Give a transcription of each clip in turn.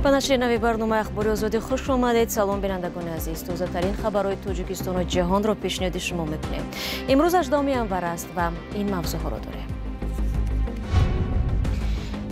Ба нашри нави барномаи Ахбори Озодӣ хуш омадед. Салом, бинандагони азиз. Тозатарин хабарҳои Тоҷикистону ҷаҳонро пешниҳоди шумо мекунем. Имрӯз 18 январ аст ва ин мавзӯъҳоро дорем.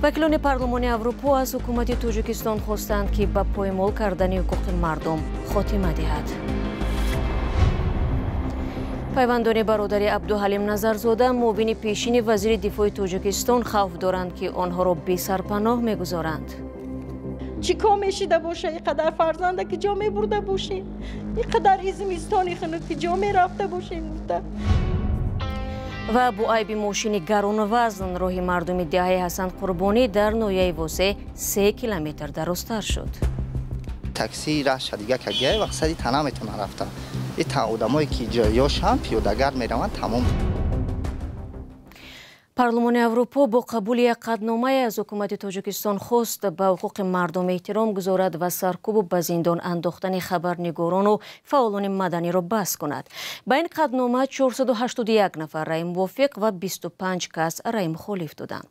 Вакилони Парлумони Аврупо аз ҳукумати Тоҷикистон хостанд, ки ба поймол кардани ҳуқуқи мардум хотима диҳад. Пайвандони бародари Абдуҳалим Назарзода, муовини пешини вазири дифои Тоҷикистон, хавф доранд, ки онҳоро бесарпаноҳ мегузоранд. Чӣ кор мешида боша? Ин қадар фарзанда ки ҷо мебурда бошем, ин қадар изимистони хунук ки ҷо мерафта бошем, гуфта. Ва бо айби мошини гаронвазн роҳи мардуми деҳаи Ҳасан Қурбонӣ дар ноҳияи Восе 3 километр дарозтар шуд. Такси раша дига кагия вақсади та наметавонад рафта. И одамое ки ҷоёшам пиёдагард мераванд, тамом. Парлумони Аврупо бо қабули як қатъномае аз ҳукумати Тоҷикистон хост, ба ҳуқуқи мардум эҳтиром гузорад ва саркӯбу ба зиндон андохтани хабарнигорону фаъолони маданиро бас кунад. Ба ин қатънома 481 нафар раъи мувофиқ ва 25 кас раъи мухолиф доданд.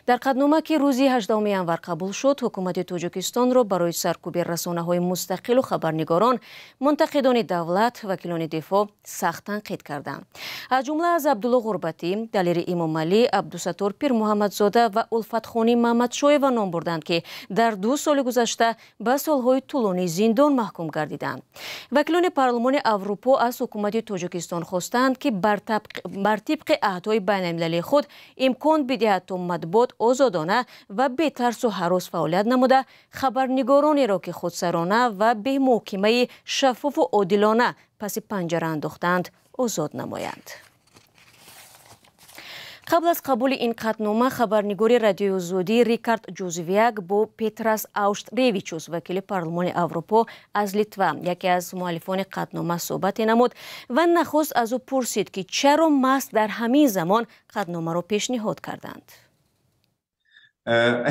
Дар қатънома, ки рӯзи 18 январ қабул шуд, ҳукумати Тоҷикистонро барои саркӯби расонаҳои мустақилу хабарнигорон, мунтақидони давлат, вакилони дифоъ сахт танқид карданд. Аз ҷумла аз Абдулло Ғурбатӣ, Далери Имомалӣ, Абдусаттор Пирмуҳаммадзода ва Улфатхонӣ Маҳмадшоева ном бурданд, ки дар 2 соли гузашта ба солҳои тӯлонии зиндон маҳкум гардиданд. Вакилони Парлумони Аврупо аз ҳукумати Тоҷикистон хостанд, ки бар тибқи аҳдҳои байналмилалии худ имкон бидиҳад, то матбуот озодона ва бетарсу ҳарос фаъолият намуда, хабарнигоронеро, ки худсарона ва бемуҳокимаи шаффофу одилона паси панҷара андохтаанд, озод намоянд. Қабл аз қабули ин қатънома хабарнигори Радиои Озодӣ Рикард Ҷузвяк бо Петрас Ауштревичус, вакили Парлумони Аврупо аз Литва, яке аз муаллифони қатънома, суҳбате намуд ва нахуст аз ӯ пурсид, ки чаро маҳз дар ҳамин замон қатъномаро пешниҳод карданд.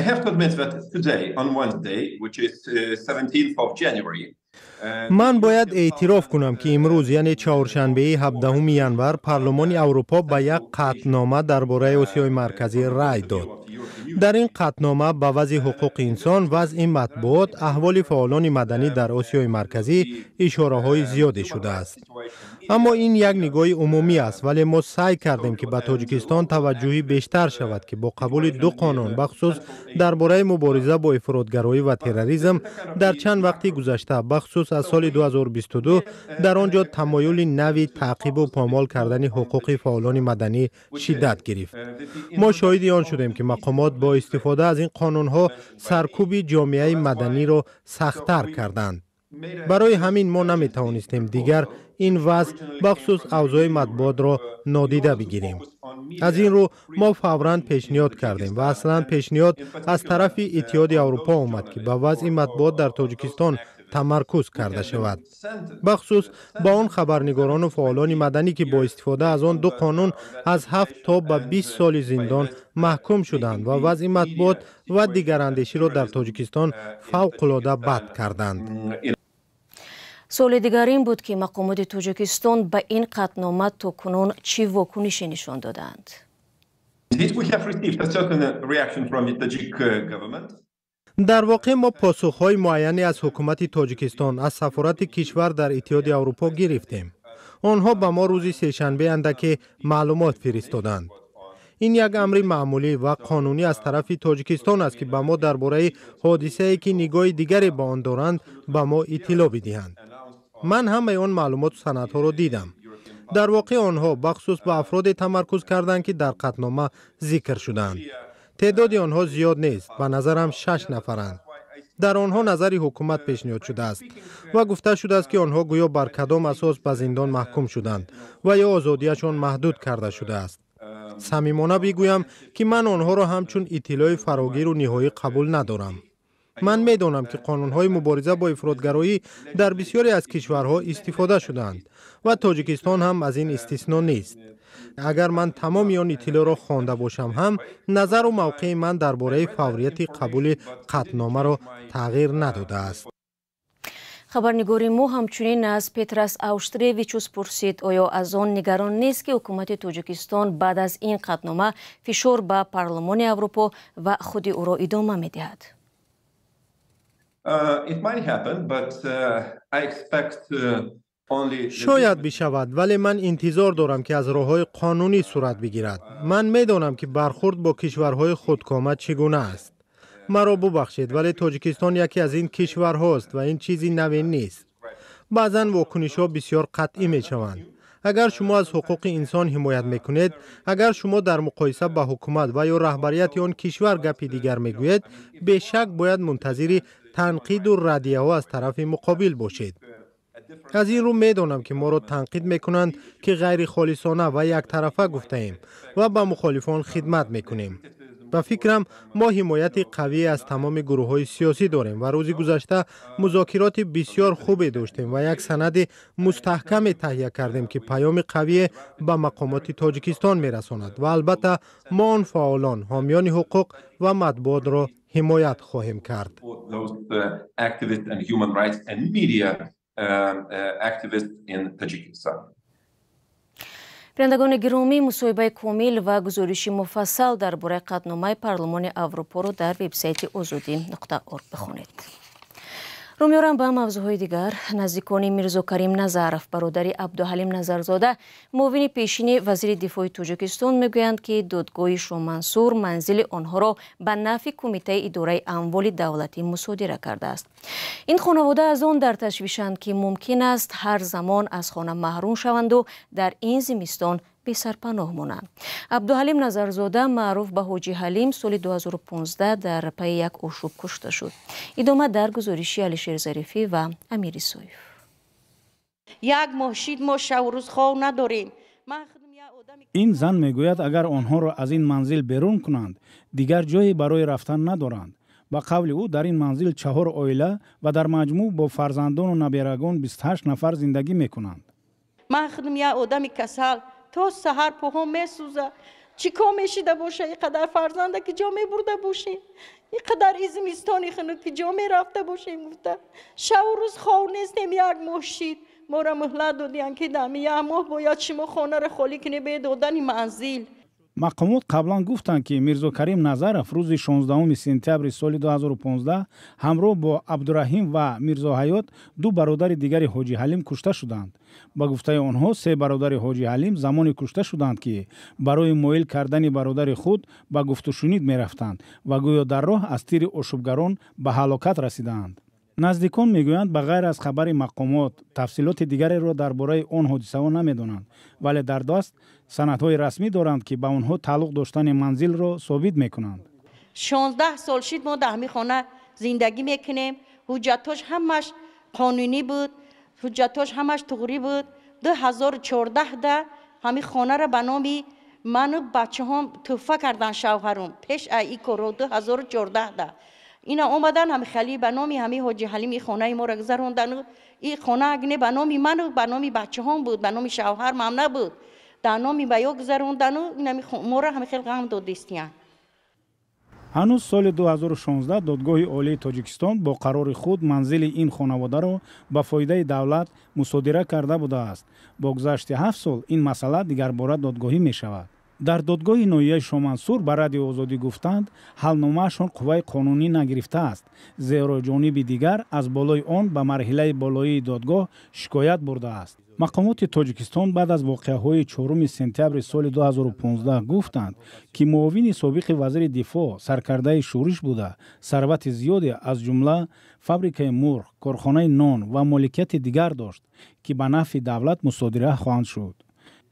I have to admit that today, on Wednesday, which is 17th of January, Ман бояд эътироф кунам, ки имрӯз, яъне чоршанбеи 17 январ, Парлумони Аврупо ба як қатънома дар бораи Осиёи Марказӣ рай дод. Дар ин қатънома ба вазъи ҳуқуқи инсон, вазъи матбуот, аҳволи фаъолони маданӣ дар Осиёи Марказӣ ишораҳои зиёде шудааст. Аммо ин як нигоҳи умумӣ аст, вале мо саъй кардем, ки ба Тоҷикистон таваҷҷӯҳи бештар шавад, ки бо қабули ду қонун, бахусус дар бораи мубориза бо ифротгароӣ ва терроризм, дар чанд вақти гузашта, бахусус аз соли 2022, дар он ҷо тамоюли нави таъқибу помол кардани ҳуқуқи фаъолони маданӣ шиддат гирифт. Мо шоҳиди он шудем, ки мақомот бо истифода аз ин қонунҳо саркӯби ҷомеаи маданиро сахттар карданд. Барои ҳамин мо наметавонистем дигар ин вазъ, бахусус авзои матбуотро нодида бигирем. Аз ин рӯ мо фавран пешниҳод кардем ва аслан пешниҳод аз тарафи Иттиҳоди Аврупо омад, ки ба вазъи матбуот дар Тоҷикистон тамаркуз карда шавад, бахусус ба он хабарнигорону фаъолони маданӣ, ки бо истифода аз он ду қонун аз 7 то ба 20 соли зиндон маҳкум шуданд ва вазъи матбуот ва дигарандеширо дар Тоҷикистон фавқулода бад карданд. Суоли дигар ин буд, ки мақомоти Тоҷикистон ба ин қатънома то кунун чӣ вокунише нишон додаанд. Indeed, we have received a certain reaction from the Tajik government. Дар воқеъ мо посухҳои муайяне аз ҳукумати Тоҷикистон, аз сафорати кишвар дар Иттиҳоди Аврупо гирифтем. Онҳо ба мо рӯзи сешанбе андаке маълумот фиристоданд. Ин як амри маъмулӣ ва қонунӣ аз тарафи Тоҷикистон аст, ки ба мо дар бораи ҳодисае, ки нигоҳи дигаре ба он доранд, ба мо иттилоъ бидиҳанд. Ман ҳамаи он маълумоту санадҳоро дидам. Дар воқеъ онҳо бахусус ба афроде тамаркуз карданд, ки дар қатънома зикр шудаанд. Теъдоди онҳо зиёд нест, ба назарам шаш нафаранд. Дар онҳо назари ҳукумат пешниҳод шудааст ва гуфта шудааст, ки онҳо гӯё бар кадом асос ба зиндон маҳкум шуданд ва ё озодиашон маҳдуд карда шудааст. Самимона бигӯям, ки ман онҳоро ҳамчун иттилои фарогиру ниҳоӣ қабул надорам. Ман медонам, ки қонунҳои мубориза бо ифротгароӣ дар бисёре аз кишварҳо истифода шудаанд ва Тоҷикистон ҳам аз ин истисно нест. Агар ман тамоми он иттилоъро хонда бошам ҳам, назару мавқеи ман дар бораи фаврияти қабули қатъномаро тағйир надодааст. Хабарнигори мо ҳамчунин аз Петрас Ауштревичус пурсид, оё аз он нигарон нест, ки ҳукумати Тоҷикистон баъд аз ин қатънома фишор ба Парлумони Аврупо ва худи ӯро идома медиҳад. It might happen, but I expect Шояд бишавад, вале ман интизор дорам, ки аз роҳҳои қонунӣ сурат бигирад. Ман медонам, ки бархурд бо кишварҳои худкома чӣ гуна аст. Маро бубахшед, вале Тоҷикистон яке аз ин кишварҳост ва ин чизи наве нест. Баъзан вокунишҳо бисёр қатъӣ мешаванд. Агар шумо аз ҳуқуқи инсон ҳимоят мекунед, агар шумо дар муқоиса ба ҳукумат ва ё раҳбарияти он кишвар гапи дигар мегӯед, бешак бояд мунтазири танқиду раддияҳо аз тарафи муқобил бошед. Аз ин рӯ медонам, ки моро танқид мекунанд, ки ғайрихолисона ва яктарафа гуфтаем ва ба мухолифон хидмат мекунем. Ба фикрам, мо ҳимояти қавие аз тамоми гурӯҳҳои сиёсӣ дорем ва рӯзи гузашта музокироти бисёр хубе доштем ва як санади мустаҳкаме таҳия кардем, ки паёми қавие ба мақомоти Тоҷикистон мерасонад ва албатта мо он фаъолон, ҳомиёни ҳуқуқ ва матбуотро ҳимоят хоҳем кард. Activists in Tajikistan. Бинандагони гиромӣ, мусоҳибаи комил ва гузориши муфассал дар бораи қатъномаи Парлумони Аврупоро дар вебсайти Озодӣ.орг бихонед. Рӯ меорам ба мавзӯъҳои дигар. Наздикони Мирзокарим Назаров, бародари Абдуҳалим Назарзода, муовини пешини вазири дифои Тоҷикистон, мегӯянд, ки додгоҳи Шомансур манзили онҳоро ба нафъи Кумитаи идораи амволи давлатӣ мусодира кардааст. Ин хонавода аз он дар ташвишанд, ки мумкин аст ҳар замон аз хона маҳрум шаванду дар ин зимистон бесарпаноҳ монанд. Абдуҳалим Назарзода, маъруф ба Ҳоҷи Ҳалим, соли 2015 дар пайи як ошӯб кушта шуд. Идома дар гузориши Алишер Зарифӣ ва Амир Исоев. Як моҳ шид, мо шаву рӯз хов надорем. Ин зан мегӯяд, агар онҳоро аз ин манзил берун кунанд, дигар ҷое барои рафтан надоранд. Ба қавли ӯ, дар ин манзил чаҳор оила ва дар маҷмӯъ бо фарзандону наберагон 28 нафар зиндагӣ мекунанд. Ман худам як одами касал, то саҳар поҳом месӯза. Чӣ кор мешида боша? Ин қадар фарзанда ки ҷо мебурда бошем, ин қадар зимистони хунук ки ҷо мерафта бошем гуфта, шаву рӯз хов нестем. Як моҳ шид, моро муҳлат додиян, ки дами як моҳ бояд шумо хонаро холӣ кунед бе додани манзил. Мақомот қаблан гуфтанд, ки Мирзокарим Назаров рӯзи 16 сентябри соли 2015 ҳамроҳ бо Абдураҳим ва Мирзоҳаёт, ду бародари дигари Ҳоҷи Ҳалим, кушта шуданд. Ба гуфтаи онҳо, се бародари Ҳоҷи Ҳалим замоне кушта шуданд, ки барои моил кардани бародари худ ба гуфтушунид мерафтанд ва гӯё дар роҳ аз тири ошӯбгарон ба ҳалокат расидаанд. Наздикон мегӯянд, ба ғайр аз хабари мақомот тафсилоти дигареро дар бораи он ҳодисаҳо намедонанд, вале дар даст санадҳои расмӣ доранд, ки ба онҳо тааллуқ доштани манзилро собит мекунанд. 16 сол шид, мо дар ҳамин хона зиндагӣ мекунем. Ҳуҷҷатҳош ҳамаш қонунӣ буд, ҳуҷҷатҳош ҳамаш туғрӣ буд. 2014-да ҳамин хонаро ба номи ману бачаҳом тӯҳфа кардан шавҳарум. Пеш аз ин корро 2014-да ина омадан, ҳами хали ба номи ҳами Ҳоҷи Ҳалим ин хонаи моро гузарондану ин хона агне ба номи ману ба номи бачаҳом буд, ба номи шавҳармам набуд. Дар номи ба ё гузарондану инами моро ҳами хел ғам додистиян. Ҳанӯз соли 2016 Додгоҳи Олии Тоҷикистон бо қарори худ манзили ин хонаводаро ба фоидаи давлат мусодира карда будааст. Бо гузашти 7 сол ин масъала дигарбора додгоҳӣ мешавад. Дар додгоҳи ноҳияи Шомансур ба Радиои Озодӣ гуфтанд, ҳалномаашон қувваи қонунӣ нагирифтааст, зеро ҷониби дигар аз болои он ба марҳилаи болоии додгоҳ шикоят бурдааст. Мақомоти Тоҷикистон баъд аз воқеаҳои 4 сентябри соли 2015 гуфтанд, ки муовини собиқи вазири дифоъ саркардаи шӯриш буда, сарвати зиёде, аз ҷумла фабрикаи мурғ, корхонаи нон ва моликияти дигар дошт, ки ба нафъи давлат мусодира хоҳанд шуд.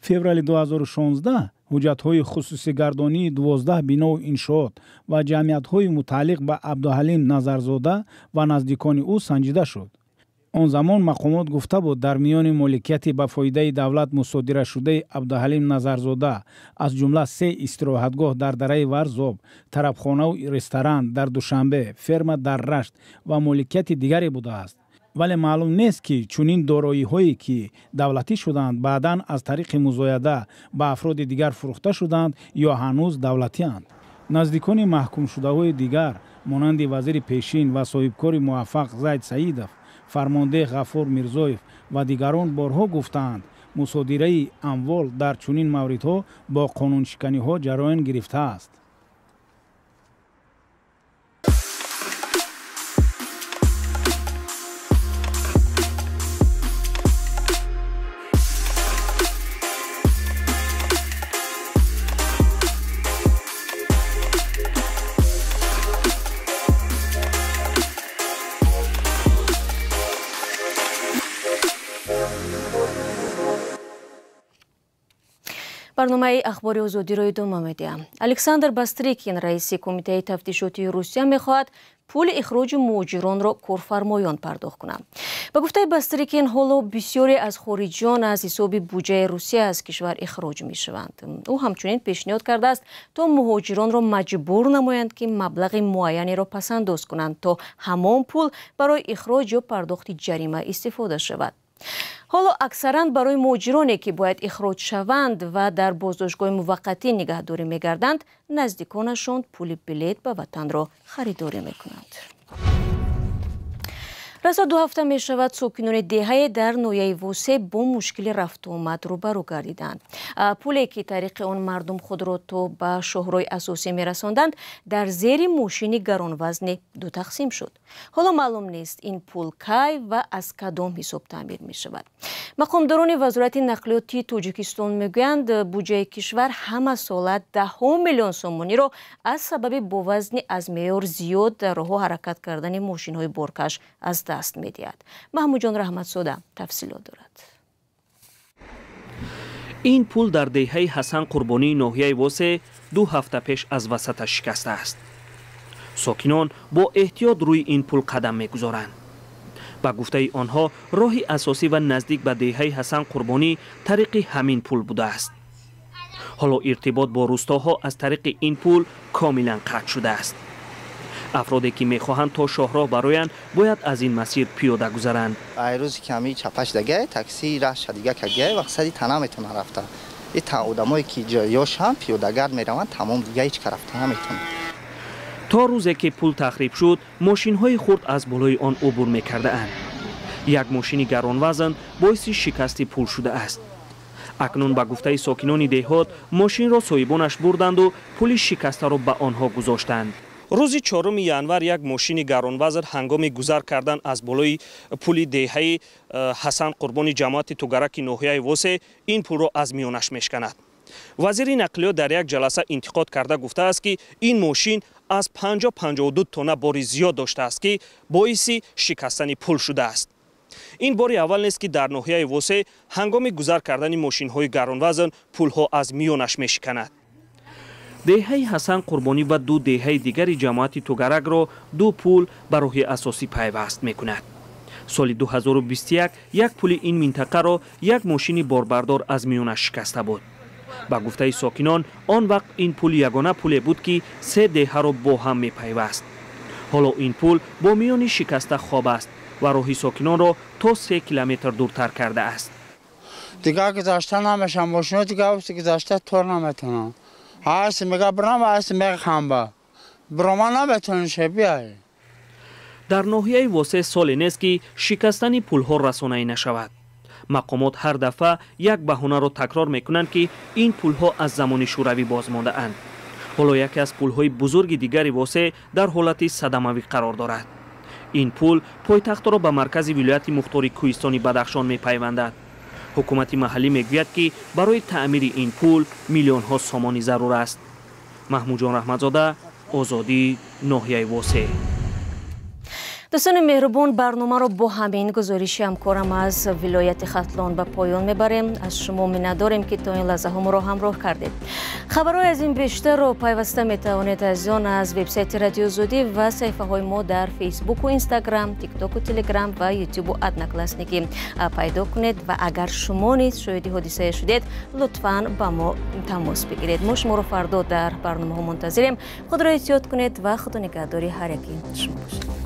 Феврали 2016 ҳуҷҷатҳои хусусигардонии 12 бинову иншоот ва ҷамъиятҳои мутааллиқ ба Абдуҳалим Назарзода ва наздикони ӯ санҷида шуд. Он замон мақомот гуфта буд, дар миёни моликияти ба фоидаи давлат мусодирашудаи Абдуҳалим Назарзода, аз ҷумла се истироҳатгоҳ дар дараи Варзоб, тарабхонаву ресторан дар Душанбе, ферма дар Рашт ва моликияти дигаре будааст. Вале маълум нест, ки чунин дороиҳое, ки давлатӣ шуданд, баъдан аз тариқи музояда ба афроди дигар фурӯхта шуданд ё ҳанӯз давлатианд. Наздикони маҳкумшудаҳои дигар, монанди вазири пешин ва соҳибкори муваффақ Зайд Саидов, фармондеҳ Ғафур Мирзоев ва дигарон, борҳо гуфтаанд, мусодираи амвол дар чунин мавридҳо бо қонуншиканиҳо ҷараён гирифтааст. Барномаи Ахбори Озодиро идома медиҳам. Александр Бастрикин, раиси Кумитаи тафтишотии Русия, мехоҳад пули ихроҷи муҳоҷиронро корфармоён пардохт кунанд. Ба гуфтаи Бастрикин, ҳоло бисёре аз хориҷиён аз ҳисоби буҷаи Русия аз кишвар ихроҷ мешаванд. Ӯ ҳамчунин пешниҳод кардааст, то муҳоҷиронро маҷбур намоянд, ки маблағи муайянеро пасандоз кунанд, то ҳамон пул барои ихроҷ ё пардохти ҷарима истифода шавад. Ҳоло аксаран барои муҳоҷироне, ки бояд ихроҷ шаванд ва дар боздоштгоҳи муваққатӣ нигаҳдорӣ мегарданд, наздиконашон пули билет ба ватанро харидорӣ мекунанд. Расо 2 ҳафта мешавад, сокинони деҳае дар ноҳияи Восе бо мушкили рафтуомад рӯбарӯ гардиданд. Пуле, ки тариқи он мардум худро то ба шоҳрои асосӣ мерасонданд, дар зери мошини гаронвазни ду тақсим шуд. Ҳоло маълум нест, ин пул кай ва аз кадом ҳисоб таъмир мешавад. Мақомдорони Вазорати нақлиёти Тоҷикистон мегӯянд, буҷаи кишвар ҳама сола даҳҳо миллион сомониро аз сабаби бо вазни аз меъёр зиёд дар роҳҳо ҳаракат кардани мошинҳои боркаш аз даст медиҳад. Маҳмудҷон Раҳматзода тафсилот дорад. Ин пул дар деҳаи Ҳасан Қурбонии ноҳияи Восе 2 ҳафта пеш аз васаташ шикастааст. Сокинон бо эҳтиёт рӯи ин пул қадам мегузоранд. Ба гуфтаи онҳо, роҳи асосӣ ва наздик ба деҳаи Ҳасан Қурбонӣ тариқи ҳамин пул будааст. Ҳоло иртибот бо рустоҳо аз тариқи ин пул комилан қатъ шудааст. Афроде ки мехоҳанд то шоҳроҳ бароянд, бояд аз ин масир пиёда гузаранд. Ай рӯзе ки ҳамин чапаш дагай, такси раҳша дига кагай, вақсади та наметавонанд рафта. И та одамое ки ёшанд, пиёдагард мераванд, тамом, дига ҳеҷ ка рафта наметавонанд. То рӯзе ки пул тахриб шуд, мошинҳои хурд аз болои он убур мекардаанд. Як мошини гаронвазн боиси шикасти пул шудааст. Акнун ба гуфтаи сокинони деҳот, мошинро соҳибонаш бурданду пули шикастаро ба онҳо гузоштанд. Рӯзи 4 январ як мошини гаронвазн ҳангоми гузар кардан аз болои пули деҳаи Ҳасан Қурбони ҷамоати Тугараки ноҳияи Восе ин пулро аз миёнаш мешканад. Вазири нақлиёт дар як ҷаласа интиқод карда гуфтааст, ки ин мошин аз 50-52 тонна бори зиёд доштааст, ки боиси шикастани пул шудааст. Ин бори аввал нест, ки дар ноҳияи Восе ҳангоми гузар кардани мошинҳои гаронвазн пулҳо аз миёнаш мешиканад. Деҳаи Ҳасан Қурбонӣ ва 2 деҳаи дигари ҷамоати Тугаракро 2 пул ба роҳи асосӣ пайваст мекунад. Соли 2021 як пули ин минтақаро як мошини борбардор аз миёнаш шикаста буд. Ба гуфтаи сокинон, он вақт ин пул ягона пуле буд, ки 3 деҳаро бо ҳам мепайваст. Ҳоло ин пул бо миёни шикаста хоб аст ва роҳи сокинонро то 3 километр дуртар кардааст. Дигар гузашта намешаванд, мошино дигар гузашта тор наметавонанд. Ҳаст мега бирам, ҳаст мега хамба. Бирома наметавонӣ шебиай. Дар ноҳияи Восе соле нест, ки шикастани пулҳо расонаӣ нашавад. Мақомот ҳар дафъа як баҳонаро такрор мекунанд, ки ин пулҳо аз замони Шӯравӣ боз мондаанд. Ҳоло яке аз пулҳои бузурги дигари Восе дар ҳолати садамавӣ қарор дорад. Ин пул пойтахтро ба маркази вилояти мухтори Кӯҳистони Бадахшон мепайвандад. Ҳукумати маҳаллӣ мегӯяд, ки барои таъмири ин пул миллионҳо сомонӣ зарур аст. Маҳмудҷон Раҳматзода, Озодӣ, ноҳияи Восе. Дӯстони меҳрубон, барномаро бо ҳамин гузориши ҳамкорам аз вилояти Хатлон ба поён мебарем. Аз шумо миннатдорем, ки то ин лаҳзаҳо моро ҳамроҳ кардед. Хабарҳои аз ин бештарро пайваста метавонед аз он аз вебсайти Радиои Озодӣ ва саҳифаҳои мо дар Фейсбуку Инстаграм, Тиктоку Телеграм ва Ютубу Одноклассники пайдо кунед. Ва агар шумо низ шоҳиди ҳодисае шудед, лутфан ба мо тамос бигиред. Мо шуморо фардо дар барномаҳо мунтазирем. Худро эҳтиёт кунед ва худо нигаҳдори ҳар яки шумо бошад.